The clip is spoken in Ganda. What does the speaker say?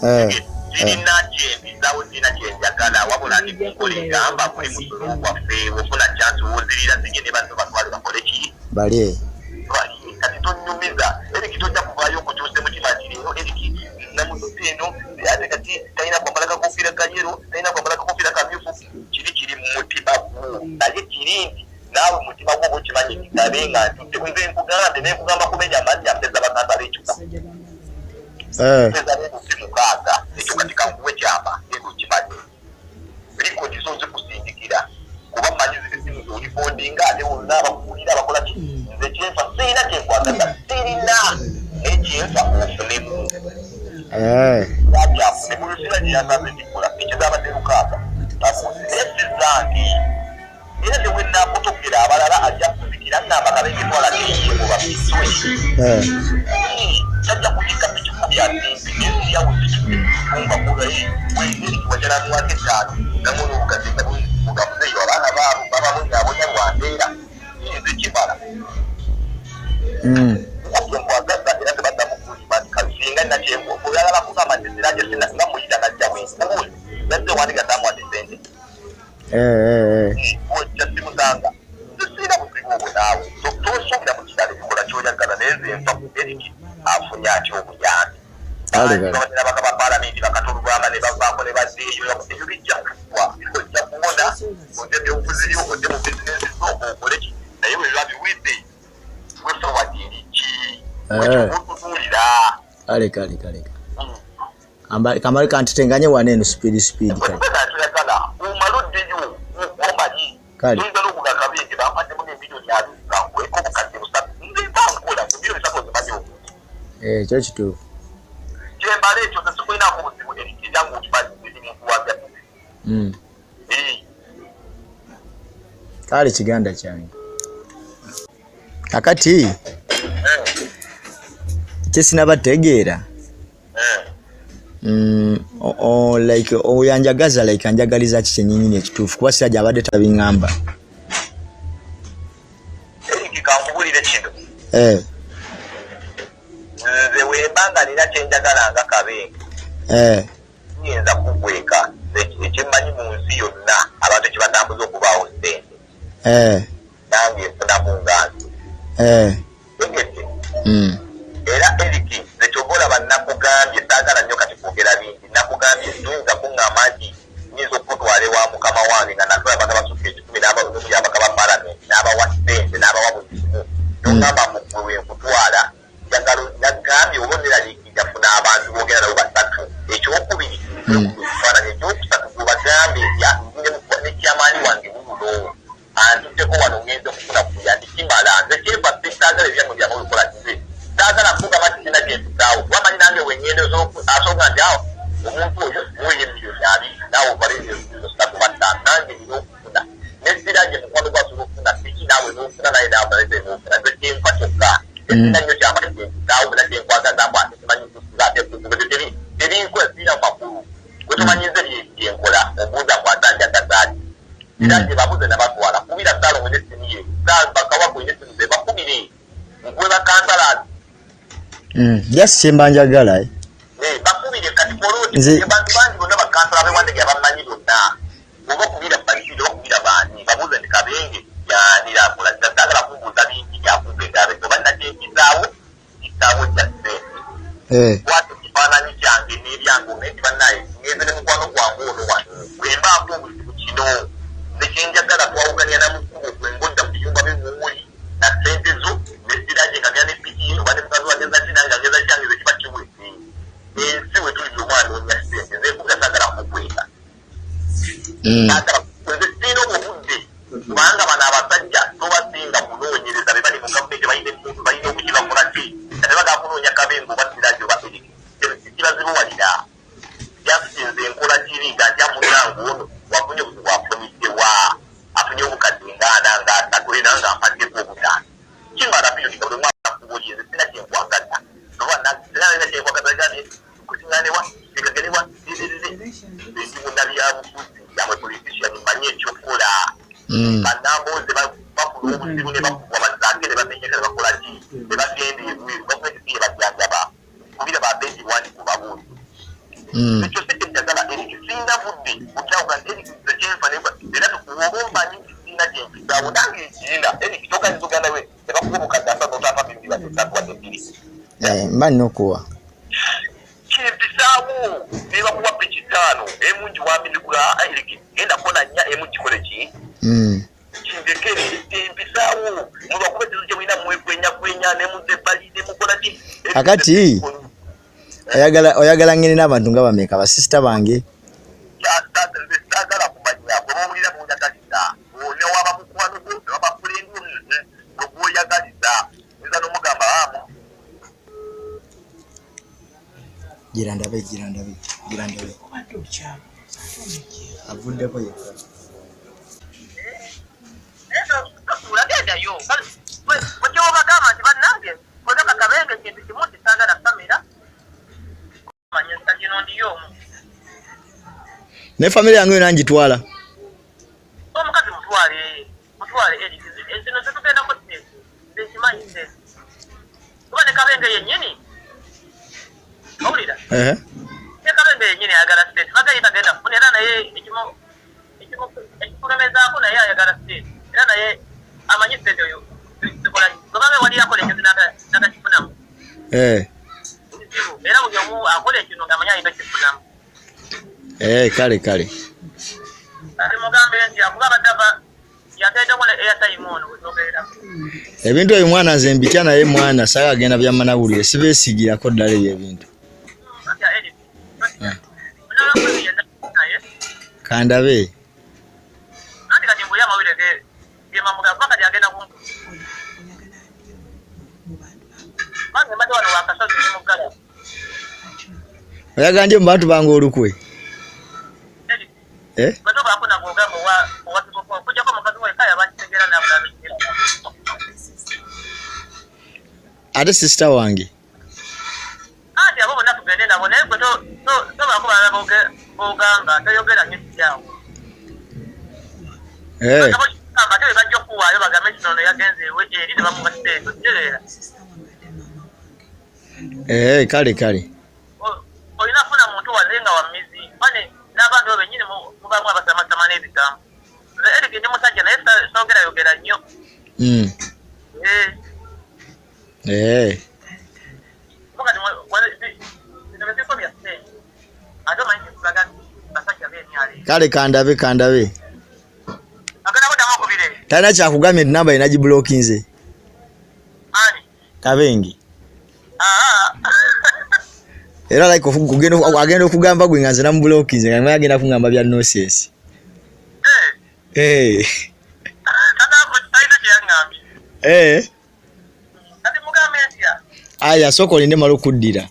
Sirina kyembizawo, sirina kyenjagala, wabula ndi kunkola egamba kuli musolo gwaffe. Ofuna chance wozirira zige ne banno batwale bakole ki? Balye. Balye. Kati tonyumiza Eriki, tojja kuvaayo okukyusa emutima nti leero Eriki namututte eno, ate kati talina kwambala kakofiira ka yellow, talina kwambala kakofiira kamyufu. Kiri kiri mu mutima gwo, naye kiri nti naawe mutima gwo oba okimanyi nti kabe nga ntutte. Nze nkugambye nenkugamba kumenya amannya, mpeza bakansala ekyuka mpeza n'ebufi 6. Ekyo kati kankuwe kyama, genda okimanyi, record zo zikusindikira kuba mmanyi zino esimu z'orecordinga, ate wonna abakuwulira abakola ki. Nze kyenfa sirina kyenkwagaza, sirina, naye kyenfa ofunemu. Lwaki afunemu lusira gye yasanze ndikola piki zabadde 6 tabuuzi, naye si zange. Era ne bwe naakutokera abalala ajja kuzikira ngamba kabenge twala kiye mu bapiswe. Tajja kutikka piki 10 asimpi nenziryawo zitudde tumba kulayi werikiwajalamuwako 5 namuna obukadde nga bugafuzeeyo abaana baabo bababonyaabonya lwa mbeera nze kimala. Nkwagaza era tebaddamu kulimba nti kasinga nakyenkoyagala kugamba nti siraje sina nga muyita najja bwenkubuuzi yazze wandiga tamuwadde sente. Ojja simusanga, sirina buzibu obwo naawe. Tosuubira mu kirala, ebikola kyoyagala, naye nze nfa ku Eriki afunye atya obuyambi. Kale. Abaka ba paalamenti bakatolugamba ne bavaako ne bazzeeyo, ebyo bijja kugwa, ojja kuwona ojja byobufuzi byo, ojje mu bizinesi zo okole ki, naye bwe biba biwedde way forward eri ki? Wekyobututuulira. Kale. Kamale kantitenganye wano eno speed speed, kale. Toyagala omale oddeyo omanyi. Kale. Oyinza n'okuga kabenge bampaddemu n'emiliyoni 20 kankweko obukadde 300, nze mba nkola ku miliyoni 3 ozimanyi omuntu. Eh, kyo kituufu. Kyembala ekyo nze sikulinaako buzibu erikirya ng'okimanyi eri muntu wa byabuzi. Kale kiganda kyange, kakati kyesinabategeera, like oyanjagaza, like anjagaliza ki kyenyinyini ekituufu? Kuba siraja abadde tabiŋŋamba. Eriki, kankubulire kino. Nze wemba nga nina kyenjagala nga kabenge, siyinza kugweka. Ekyemmanyi mu nsi yonna abantu ekibatambuza okubaawo ssente. Nange nfunamu nga nze. Tegedde? Era Eriki, nze kyova olaba nakugambye saagala nnyo kati kwogera bingi. Nakugambye toyinza kuŋŋamba nti nyinza okukutwala ewa mukama wange nga natwala abantu abasukka 100 n'omuyambaka ba palamenti n'abawa ssente n'abawa buli kimu, noŋŋamba mbu gwe wenkutwala. Njagala nagambye oba oneraliikirira, funa abantu boogera nabo basatu. Ekyokubiri, ekifaananyi. Ekyokusatu, gwebagambe nti ne kyamaani wange wuuno antutteko wano, ngenze kufuna kuyambi. Kimala. Nze kyenfa sisaagala ebyammwe byamwe bikola. Nze saagala kugamba nti sina kyensisaawo, kuba manyi nange wengenda asooka nti awo omuntu oyo muweye miliyoni 20, naawe otwale miliyoni 3 5, nange nina okufuna nesiraje mukwano gwasobola okufuna piki, naawe n'ofuna, naye naawe n'ofuna. Nze kyenfa kyokka esina nnyo kyamanyi kyensisaawo muna kyenkwagaza mbu ate simanyi kusiba ate kuzibu tebinkola, sirina makulu. Gwe tomanyize byenkola, ombuuza nkwata njagazaaki? Era gye babuze nabatwala kubira Saalongo n'essimu ye, bakawago n'essimu ze bakubire nkuwe bakansala. Just kyemba njagala, eh. Bakubire kati koloti abantu bangi bonna bakansala bewandege abamanyi bonna, oba kubira Bashir oba kubira baani, babuuze nti Kabenge yanirakola. Saagala kumbuuza bingi byakumbegabe oba nakyempizaawo kisaawo kya ssente. Kwata ekifaananyi kyange n'ebyange onaye nti bannaye ngenze ne mukwano gwange ono wano, bwe mbaako obuzibu kino nze kyenjagala twawukanya na mukubo gwe ngodda mu biyumba bimuuli na ssente zo nesiraje nga ngenda ne piki ye oba ne mukazi wageza ki, nange ngeza kyange ze kiba kiwedde. Ensi we tuli buli omwana onya ssente. Nze nkuga saagala kukweka. Saagala, nze sirina obwo budde, kubanga bano abasajja tobasinga kunoonyereza. Be bali mu gavumenti balina emuntu, balina obuki, bakola ki, kati bagala kunoonya Kabengo oba Siraje oba Eriki kibazibuwalira. Just nze nkola kiri nga ntya munnange ono wafunye obuzibu, afuniddewa, afunye obukadde ngaana nga 30, era nga mpaddeko 5, kimala period nga buli omu akubulye. Nze sina kyenkwagaza oba sina kyenkwagaza gambye kusiŋŋanewa ekagenewa. Ndi munnabyabufuzi yamwe politician, mmanyi ekyokukola. Bannambooze bafuna obuzibu ne bakubwa bazaake ne bamenyeka ne bakola ki ne bagenda ebweru, gavumenti si yebajjanjaba. Kubira babendi wandi kubabuuzi. Ekyo si kyenjagala Eric, sirina budde bukyawuka nti Eric nze kyenfa era oba ompanyi nti sirina kyempisaawo nange nkirina. Eric tokayinza ogenda we ne bakuwa obukadde asatu n'otampa mirundi wadde esatu wadde bbiri. Mba nina okuwa. Kyempisaawo ne bakuwa piki ttaano emu ngiwambizigula Eric genda kona nnya emu gikole ki? Kindekere kyempisaawo mulwakuba ekizibu kye mulina mwekwenyakwenya ne mudda ebbali ne mukola ki? Kakati oyagala oyagala ngene n'abantu nga bameka basisita bange? Saagala kumanya gwe bowulira bw'oyagaliza newaba mukwano gwo newaba fulendi gwe gwoyagaliza oyinza n'omugamba amu gira ndabe gira ndabe gira ndabe avuddeko yekka. Gendayo bwekyobagamba nti bannange motoka Kabenge kintu kimu nti saagala kamera manya kino ndiyo omu ne famire yange yona ngitwala. Omukazi mutwale mutwale Eric zino zetugendako sente nze nkimanyi sente kuba ne Kabenge yennyini owulira ne Kabenge yennyini ayagala sente bagaye tagenda kufuna era naye ekikulemezaako naye ayagala sente era naye amanyi sente oyo zikola gwe wali akola ekintu natakifunamu era buli omu akola ekintu ng'amanyi alina kifunamu. Kale kale ate mugambe nti akuba abadde ava yateeddeko ne airtime ono wetwogerera. Ebintu ebyo mwana nze mbitya naye mwana saagala genda bya manawulire sibeesigirako ddala ebyo ebintu. Otya Eric otya onalakulu yenna naye Kandabe. Anti kati mbuye amawulire gemamuga kuba kati agenda kunku bange mbadde wano wakasozi ndi muggala. Oyagala ndye mu bantu bange olukwe? Eric bwe tobaako nagwogamba owa kiboko okujjako omukazi weka yabakitegeera nabulabe. Ate sisita wange Anti abo bonna tugende nabo naye gwe tobaako balala bogamba toyogera nnyo kikyawo. Ate bwe bajja okuwaayo bagambe nti nono yagenze ewe eri ne bamuwa ssente okitegeera. Kale kale Olina kufuna muntu wadde nga wa mmizi kuba n'abantu abo bennyini mubaamu abasamasama n'ebigambo. Nze Eric ndi musajja naye soogerayogera nnyo. Kale kandabe kandabe. Talina kyakugambye nti namba ye nagibulokinze. Kabenge. Era like agenda okugamba gwe nga nze namubulokinze nga agenda kungamba bya nonsense. Aya sooka olinde mala okuddira.